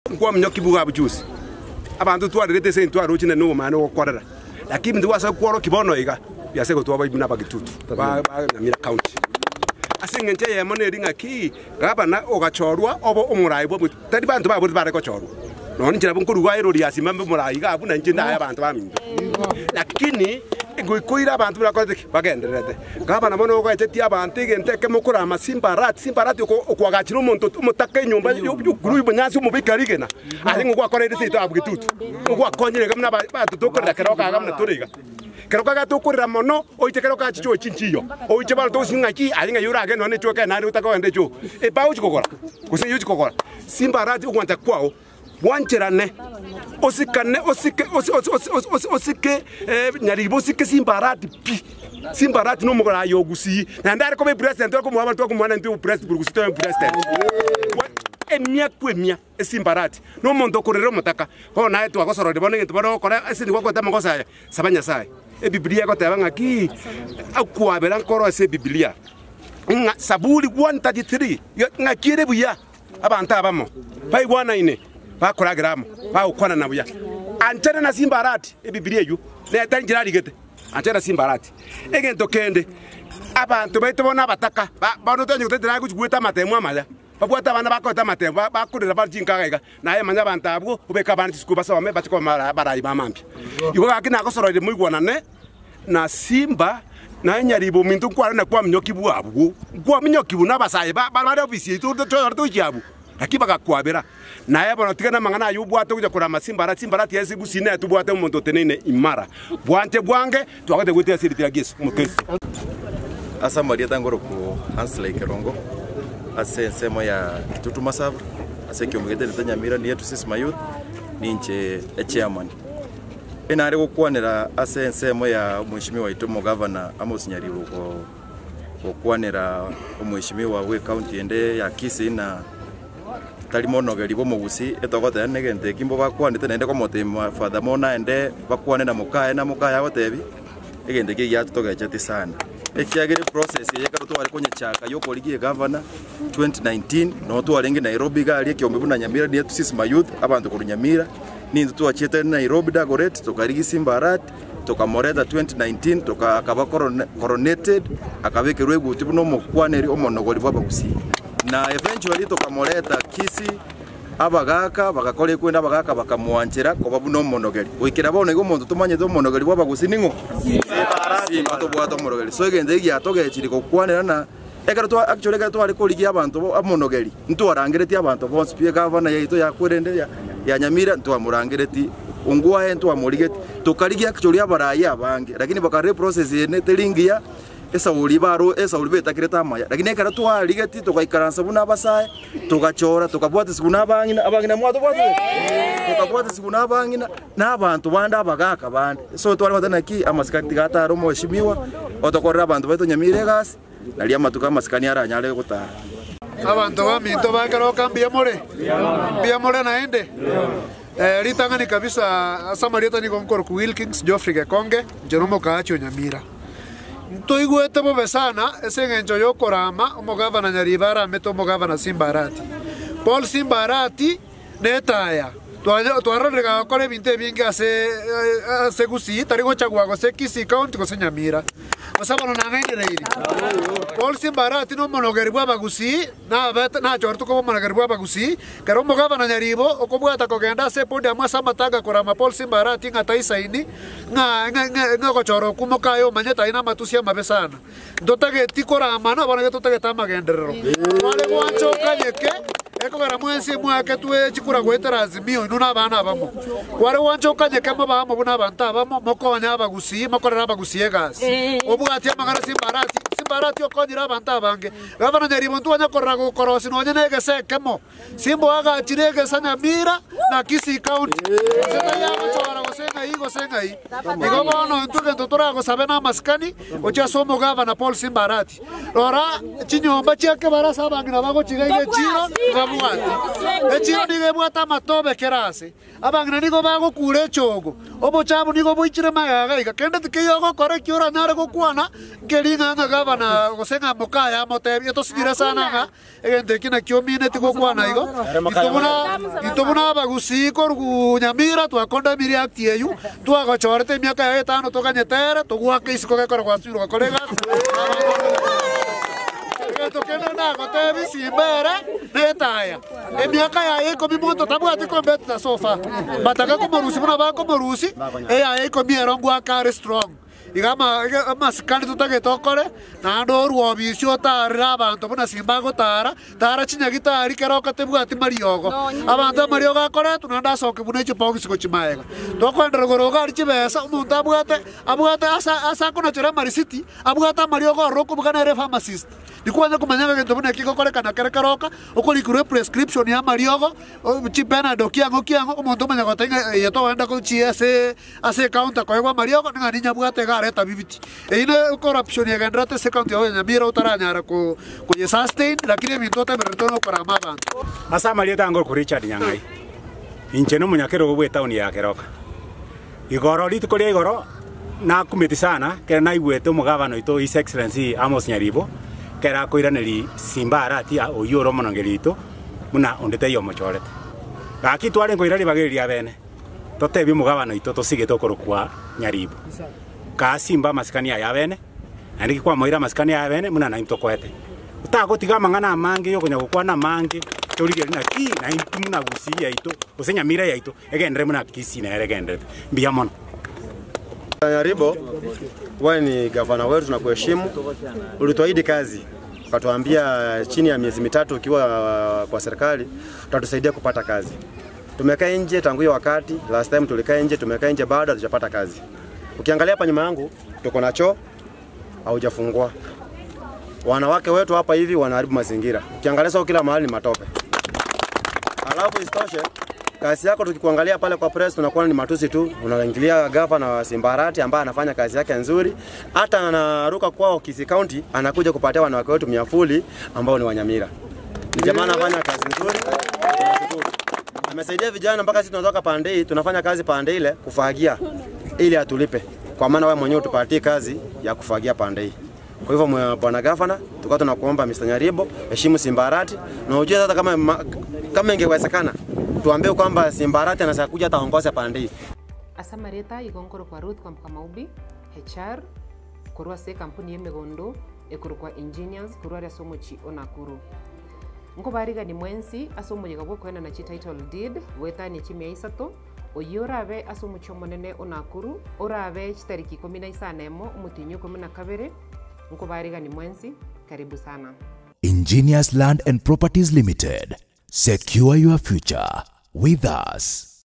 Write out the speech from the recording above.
Nkwaminyokia buga abwo chionsi, abanto twarerete ase intwe aroche na nobomani ogokorera, lakini intwe gwase kworokia bono iga, biase gotwa abaibwi na abagitutu ba ba Nyamira County. Ase eng'encho eyemo neri ng'a ki, gavana ogachorwa obe omorai bwa omochie, tari banto baboreti bare gochorwa, nonya inche nabo nkorua erori ya Simba mbe omorai iga abwo na inche ndaye abanto baminto. Lakini goikoire abanto buna bakorete ki? Bagendererete. Gavana bono ogoechetie abanto egento ekemo korama Simbarati, Simbarati oko okoagachera omonto omotaka enyomba y'okorua obonyansi omobeke aria rigena, aye ng'o gwakoreire seito abwo getutu? Ng'o gwakonyire iga buna aba abanto tokorera kero kaga buna tore iga? Kero kaga tokorera mono, oite kero kaga chichoo chinchiyo, oiche bono togosi ng'aki aye ng'ai oragende nonya nechoo ekero naende otake kogenda echoo, ebao ochia kogora, gose eyio ochia kogora. Simbarati ogwancha kwao. Bwancherane, osikane, osike, osi- osi- osi- osi- osi- osike nyaribo, osike Simbarati pi. Simbarati na omoraai o Gusii, naende are koba epresident ore komoa abanto bakomoa naintwe obopresident korwa Gusii tobe president. Bwa emiaka emia Esimbarati na omonto okorera omotaka. Bono naye twagosororia bono egento bare gokora ase nigo okoreta amagoso aya, saba Nyasaye. Ebibilia egoteba ng'aki okwabera nkoro ase Ebibilia, ng'a Saburi 133, ng'aki ere buya. Abanto abamo baigwanaine, bakoragera amo, bagokwanana buya. Anchera na Simbarati, Ebibilia eyio nere tari inche narigete, anchera na Simbarati. Egento kende, abanto baito bono abataka, ba- bono tonya goteba tari gochia goeta amatemu amaya, babwate abana bakoeta amatemu ba- bakorera bare chinkaga iga, naye manya abanto abwo, obeke abana chisukuru basome bache koba mara abarai ba mambia. Igo gaki nagosoroire moigwanane. na Simba, na Nyaribo ominto nkware na kwaminyokigwa abwo, nkwaminyokigwa nabasae ba bare ofisi yaito toyore tochia abwo, naki bagakwabera. Naye bono tiga namang'ana ayio obwate gocha korama Simba, Simba rati ase gusii nere tobwate omonto oteneine imara. Bwanche bwange, twagoteba goetera ase erieta ria Yeso Omokristo. Ase amarieta ngorokwo Hansley Kerongo, ase ensemo ya Kitutu Masaba, ase ekiombe getenete Nyamira Near to Sisma Youth, ninche echairman. Inare gokwanera ase ensemo ya omweshimiwa oito omogavana Amos Nyaribo gokwanera omweshimiwa bwe county ende ya Kisii na tari monogeri bw'omogusii etogoteba negento eki mbo bakwanete naende komotebia furthermore naende bakwane na mokaye na mokaye agotebi egento eki egiatotogecheti sana. Ekiagera eprocess eye ekero tware konyechaka ya okorigia egavana 2019 noo twarenge Nairobi iga aria ekeombe buna Nyamira niye sisi mayouth abanto korwa Nyamira. Nintwe twachiete Nairobi Dagoretti tokarigia Simba Arati tokamoreta 2019 toka akaba corona coronated akabekerwa eguti buna omokwaneri omonogori bw'abagusii. Na eventually tokamoreta Kisii abagaka bagakora ekwende abagaka bakamoanchera koba buna omonogeri. Goikera bono iga omonto tomanyete omonogeri bw'abagusii ning'o? Simba tobwate omorogeri. So egento eki giatogechire gokwanera na ekero twa actually ekero tware korigia abanto bo omonogeri. Ntwarangeretie abanto bonsi pi, egavana yaito yakwerende ya ya Nyamira ntwamorangeretie, Ongwae ntwamorigetie, tokarigia actually abarai abange, lakini bakarora eprocess eye teri ngiya, esauri baro esauri betakerete amaya. Lakini ekero twarigetie togaikaransa buna abasae, togachora tokabwatisia buna abang'ina, abang'ina mwatobwatete? Tokabwatisia buna abang'ina na abanto bande abagaka bande. So tware goteba naki amasikani tiga atare omweshimiwa, otokorere abanto baito Nyamira egasi. Nario amatuko 'amasikani aranyare gotara. Abanto baminto ba keroka mbuya more? Mbuya more naende? Eh, ritang'ani kabisa ase amarieta nigo nkorokwa Wilkins Geoffrey Gekonge, inche nomokaachi o Nyamira. Ntoigwete bobe sana ase eng'encho yokorama omogavana Nyariba aramete omogavana Simba Arati. Paul Simba Arati netaya, twarorire gagokora ebinto ebinge ase ase Gusii, tari gochagua gose Kisii County gose Nyamira. Gose bono nang'ainereiri. Paul Simbarati nomonogeri bw'Abagusii, nabete nachoretwe koba omonogeri bw'Abagusii, kero omogabana Nyaribo okobwata kogenda ase epodium ase amatanga korama Paul Simbarati ng'a taisaini, ng'a ng'a ng'a ogochora okwo mokaye omanyete aye namatusi amabe sana. Ntotageti koramana, bono iga totagete amagenderero. Tware gwancha okanyeke, ekogera mwensi mwaketwe chikura goetera Azimio, inwe na abana abamo. Kware gwancha okanyeke mobe amo buna abanto abamo, mokonye abagusii, mokorere abagusii egasi. Obwatie amang'ana Simbarati, Simbarati okonyire abanto abange. Gavana Nyaribo ntwanya korora gokorosia nonye na egesa ekemo. Simba oagachire egesa Nyamira na Kisii County, gose tari agochora gose ng'ai gose ng'ai. Igo bono intwe egento toragosabe namasikani gochia ase omogavana Paul Simba Arati. Rora chinyomba chia kebare ase abang'ina bagochiga iga echiro. Tabwati. Echiro nigo ebwate amatobe kera ase. Abang'ina nigo bagokura echogo, obochafu nigo boichire magega iga. Kende tikeiyo ogokora eki oranyare gokwana, nkeri ng'a ng'a gavana gose ng'a mokaye amotebie. Etosinyire sana ng'a egento eki nakio omineti gokwana igo. Intwe buna intwe buna abagusii korwa Nyamira twakondemire act eywo, twagochorete emiaka yaye etano toganyete ere, togoaka isiko gekora gwasubire gokora egasi. Egento kende nagotebi simba ere netaya. Emiaka yaye ikomi monto tabwati competitor so far. Bataka komorusia buna bakomorusia, eyaye ikomi ero ngoaka are strong. Iga ama amasikani totagete okore, naende orwe obisi otaarere abanto buna simba agotara, tara chinyagitari kera okatebwati mariogo. Abanto amariogo akoretwa naende asoke buna echibox gochia maega. Tokoenderera igoro iga aria chibesa, omonto abwate abwate ase ase akonachera amarisiti, abwate amariogo ororo okobuga nere epharmacist. Nikwanya komanya ng'a egento buna eki gekorekana kere keroka, okorikirwe eprescription y'amariogo, chipenado kiang'o kiang'o, omonto omanya goteba ng'a eye togenda gochia ase ase ecounter koegwa amariogo, ning'a ninyabwate iga areta bibiti. Eyio ne corruption egendererete ase ecounty yao ya Nyamira otaranyara ko koyesustain, lakini ebinto otebererete nokorama abanto. Ase amarieta ango korwa Richard Nyang'ai, inche nomonyakerogo bw'etaoni ya Keroka. Igoro rituko ria igoro nakumeti sana ekero naigwete omogabana oito His Excellency Amos Nyaribo ekero akoiraneria Simba Arati oyio ore omonongeri oito buna onde taiyo omochorete. Gaki twarenge koira ribaga eri riabene totebie omogabana oito tosigete okorokwa Nyaribo. Kaa Simba amasikani aye abene naende ki kwamoeire amasikani aye abene buna naintwe tokoete. Otagotiga amang'ana amange yokonya gokwana amange torigererie naki naintwe buna Gusii yaito gose Nyamira yaito Egenderere buna Kisii nere egendererete. Mbuya mono. Nyaribo, wewe ni gavana wetu, tunakuheshimu. Ulituahidi kazi, ukatuambia chini ya miezi mitatu ukiwa kwa serikali utatusaidia kupata kazi. Tumekaa nje tangu hiyo wakati, last time tulikaa nje, tumekaa nje bado hatujapata kazi. Ukiangalia hapa nyuma yangu tuko na choo haujafungua. Wanawake wetu hapa hivi wanaharibu mazingira. Ukiangalia sio kila mahali ni matope. Alafu isitoshe kazi yako tukikuangalia pale kwa press tunakuwa ni matusi tu, unaingilia gavana wa Simbarati ambaye anafanya kazi yake nzuri, hata anaruka kwao Kisii County anakuja kupatia wanawake wetu miafuli ambao ni Wanyamira. Ni jamaa anafanya kazi nzuri, tunashukuru. Amesaidia vijana mpaka sisi tunatoka pande hii tunafanya kazi pande ile kufagia ili atulipe, kwa maana wewe mwenyewe utupatie kazi ya kufagia pande hii. Kwa hivyo bwana gavana, tulikuwa tunakuomba Mr. Nyaribo, heshimu Simbarati na ujue sasa kama kama ingewezekana tuambie kwamba Simbarati anaweza kuja ataongoza pande hii. Ase amareta igo nkorokwa Ruth Kwamboka Maubi, HR, korwa ase ekampuni y'emegondo ekorokwa Engineers korwa aria ase omochie o Nakuru. Nkobarigani mwensi ase omoyega bw'okoenana chititle deed goetania chimia isato, oyio orabe ase omochie omonene o Nakuru, orabe chitariki ikomi na isano emo omotienyi o ikomi na kabere, nkobarigani mwensi, karibu sana. Engineers Land and Properties Limited. Secure your future with us.